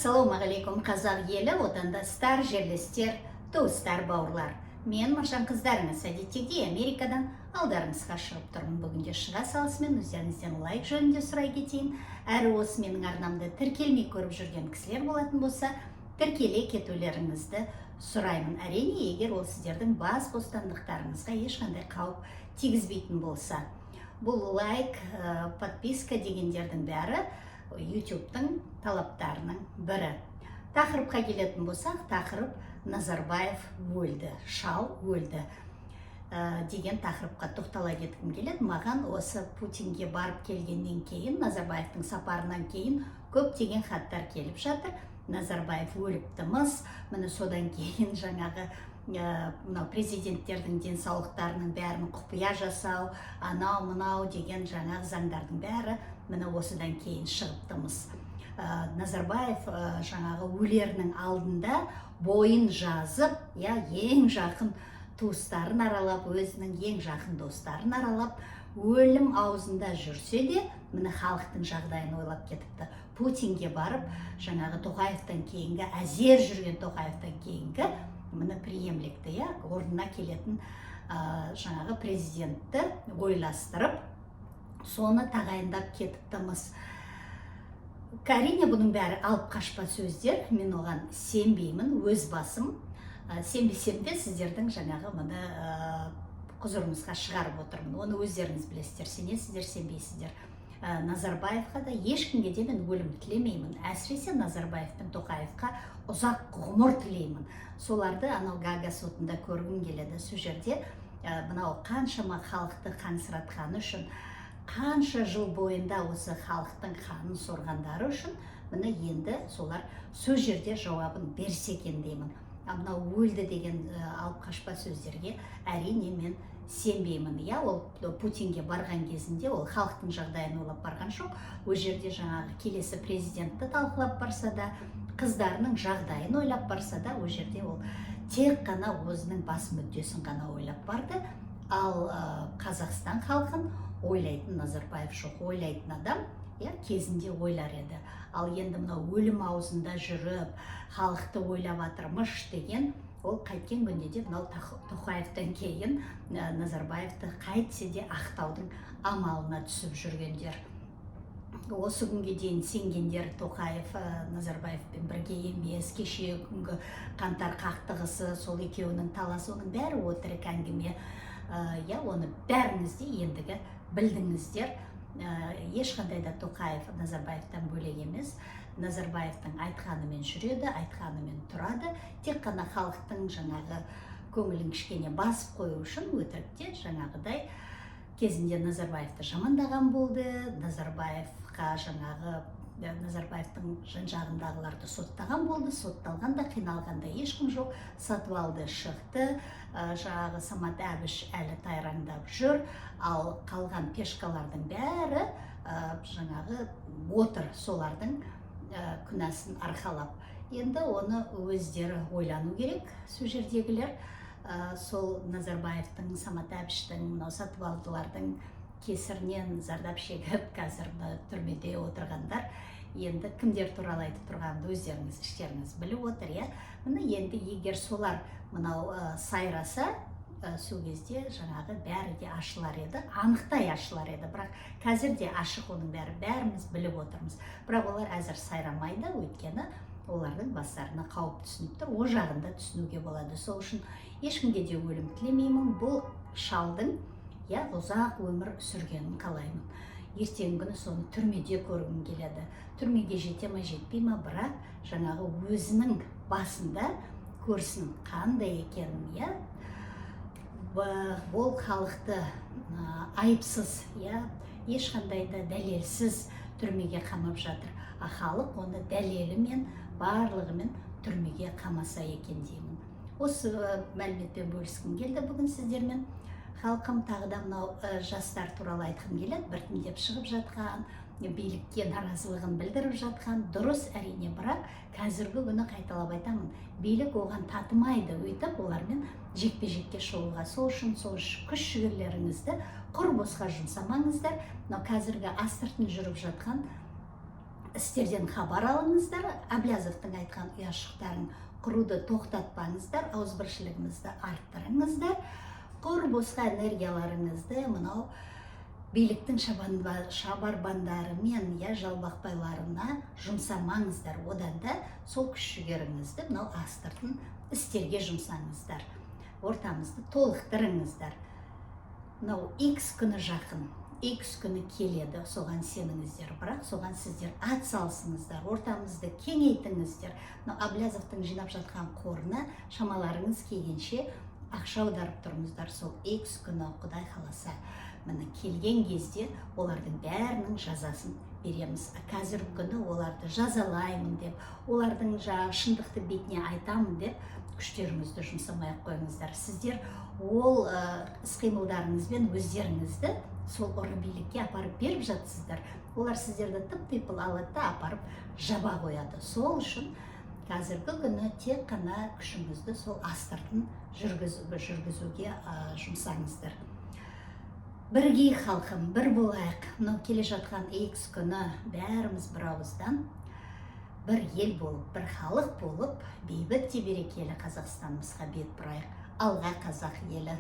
Ассалаумағалейкум, қазақ елі, отандастар, жерлестер, туыстар, бауырлар! Мен Маржан қыздарыңыз әдеттегідей Америкадан алдарыңызға шығып тұрмын. Бүгінде шыға салысымен өздеріңізден лайк жөнінде сұрай кетейін. Әрі осы менің арнамды тіркелмей көріп жүрген кісілер болатын болса, тіркеле кетулеріңізді сұраймын. Әрине, егер ол сіздердің бас бостандықтарыңызға ешқандай қауіп тигізбейтін болса. Бұл лайк, подписка дегендердің бәрі YouTube'тың талаптарының бірі. Тақырыпқа келетін болсақ, тақырып «Назарбаев өлді, шал өлді» деген тақырыпқа тоқтала кеткім келеді. Маған осы Путинге барып келгеннен кейін, Назарбаевтың сапарынан кейін көптеген хаттар келіп жатыр. Назарбаев өліпті мыс, міне, содан кейін жаңағы мынау президенттердің денсаулықтарының бәрін құпия жасау, анау мынау деген жаңағы заңдардың бәрі міне осыдан кейін шығыпты мыс. Назарбаев жаңағы өлерінің алдында бойын жазып, иә, ең жақын туыстарын аралап, өзінің ең жақын достарын аралап, өлім аузында жүрсе де, міне, халықтың жағдайын ойлап кетіпті. Путинге барып, жаңағы Тоқаевтан кейінгі, әзер жүрген Тоқаевтан кейінгі, міне, преемник ті, иә, орнына келетін жаңағы президентті ойластырып, соны тағайындап кетіпті мыс. Әрине, бұның бәрі алып қашпа сөздер, мен оған сенбеймін өз басым. Сенбесем де, сіздердің жаңағы міне құзырыңызға шығарып отырмын. Оны өздеріңіз білесіздер, сенесіздер, сенбейсіздер. Назарбаевқа да, ешкімге де мен өлім тілемеймін. Әсіресе Назарбаев пен Тоқаевқа ұзақ ғұмыр тілеймін. Соларды анау Гага сотында көргім келеді. Сол жерде мынау қаншама халықты қансыратқаны үшін, қанша жыл бойында осы халықтың қанын сорғандары үшін, міне, енді солар сол жерде жауабын берсе екен деймін. А мынау өлді деген алып қашпа сөздерге, әрине, мен сенбеймін. Иә, ол Путинге барған кезінде ол халықтың жағдайын ойлап барған жоқ. Ол жерде жаңағы келесі президентті талқылап барса да, қыздарының жағдайын ойлап барса да, ол жерде ол тек қана өзінің бас мүддесін ғана ойлап барды. Ал Қазақстан халқын ойлайтын Назарбаев жоқ. Ойлайтын адам, иә, кезінде ойлар еді. Ал енді мынау өлім аузында жүріп халықты ойлап жатырмыш деген, ол қайткен күнде де мынау Тоқаевтан кейін Назарбаевты қайтсе де ақтаудың амалына түсіп жүргендер. Осы күнге дейін сенгендер Тоқаев Назарбаевпен бірге емес, кеше күнгі қаңтар қақтығысы, сол екеуінің таласы, оның бәрі өтірік әңгіме. Иә, оны бәріңіз де ендігі білдіңіздер. Ешқандай да Тоқаев Назарбаевтан бөлек емес. Назарбаевтың айтқанымен жүреді, айтқанымен тұрады. Тек қана халықтың жаңағы көңілін кішкене басып қою үшін өтірікте жаңағыдай кезінде Назарбаевты жамандаған болды, Назарбаевқа жаңағы Назарбаевтың жан жағындағыларды соттаған болды. Сотталған да, қиналған да ешкім жоқ. Сатыбалды шықты, жаңағы Самат Әбіш әлі тайраңдап жүр, ал қалған пешка лардың бәрі жаңағы отыр солардың күнәсін арқалап. Енді оны өздері ойлану керек сол жердегілер. Сол Назарбаевтың, Самат Әбіштің, мынау Сатыбалдылардың кесірінен зардап шегіп, қазір мына түрмеде отырғандар, енді кімдер туралы айтып тұрғанымды өздеріңіз іштеріңіз біліп отыр, иә. Міне, енді егер солар мынау сайраса, сол кезде жаңағы бәрі де ашылар еді, анықтай ашылар еді. Бірақ қазір де ашық оның бәрі, бәріміз біліп отырмыз. Бірақ олар әзір сайрамайды, өйткені олардың бастарына қауіп түсініп тұр. О жағын да түсінуге болады. Сол үшін ешкімге де өлім тілемеймін. Бұл шалдың, иә, ұзақ өмір сүргенін қалаймын. Ертеңгі күні соны түрмеде көргім келеді. Түрмеге жете ма, жетпей ма, бірақ жаңағы өзінің басында көрсін қандай екенін, иә. Ол халықты айыпсыз, иә, ешқандай да дәлелсіз түрмеге қамап жатыр. А халық оны дәлелімен, барлығымен түрмеге қамаса екен деймін. Осы мәліметпен бөліскім келді бүгін сіздермен, халқым. Тағы да мынау жастар туралы айтқым келеді. Біртіндеп шығып жатқан, билікке наразылығын білдіріп жатқан дұрыс, әрине. Бірақ қазіргі күні, қайталап айтамын, билік оған татымайды өйтіп олармен жекпе жекке шығуға. Сол үшін сол күш жігерлеріңізді құр босқа жұмсамаңыздар. Мынау қазіргі астыртын жүріп жатқан Істерден хабар алыңыздар, Әблязовтың айтқан ұяшықтарын құруды тоқтатпаңыздар, ауызбіршілігімізді арттырыңыздар. Құр босқа энергияларыңызды мынау биліктің шабарбандары мен, иә, жалбақбайларына жұмсамаңыздар. Одан да сол күш жігеріңізді мынау астыртын істерге жұмсаңыздар, ортамызды толықтырыңыздар. Мынау Икс күні жақын, Икс күні келеді, соған сеніңіздер, бірақ соған сіздер ат салысыңыздар, ортамызды кеңейтіңіздер. Мынау Әблязовтың жинап жатқан қорына шамаларыңыз келгенше ақша аударып тұрыңыздар. Сол Икс күні, құдай қаласа, міне, келген кезде олардың бәрінің жазасын береміз. Қазіргі күні оларды жазалаймын деп, олардың жаңағы шындықты бетіне айтамын деп күштеріңізді жұмсамай ақ қойыңыздар. Сіздер ол іс қимылдарыңызбен өздеріңізді сол ұры билікке апарып беріп жатсыздар. Олар сіздерді тып типыл алады да, апарып жаба қояды. Сол үшін қазіргі күні тек қана күшіңізді сол астыртын жүргізуге жұмсаңыздар. Біргей, халқым, бір болайық. Мынау келе жатқан Икс күні бәріміз бір ауыздан бір ел болып, бір халық болып, бейбіт те берекелі Қазақстанымызға бет бұрайық. Алға, қазақ елі!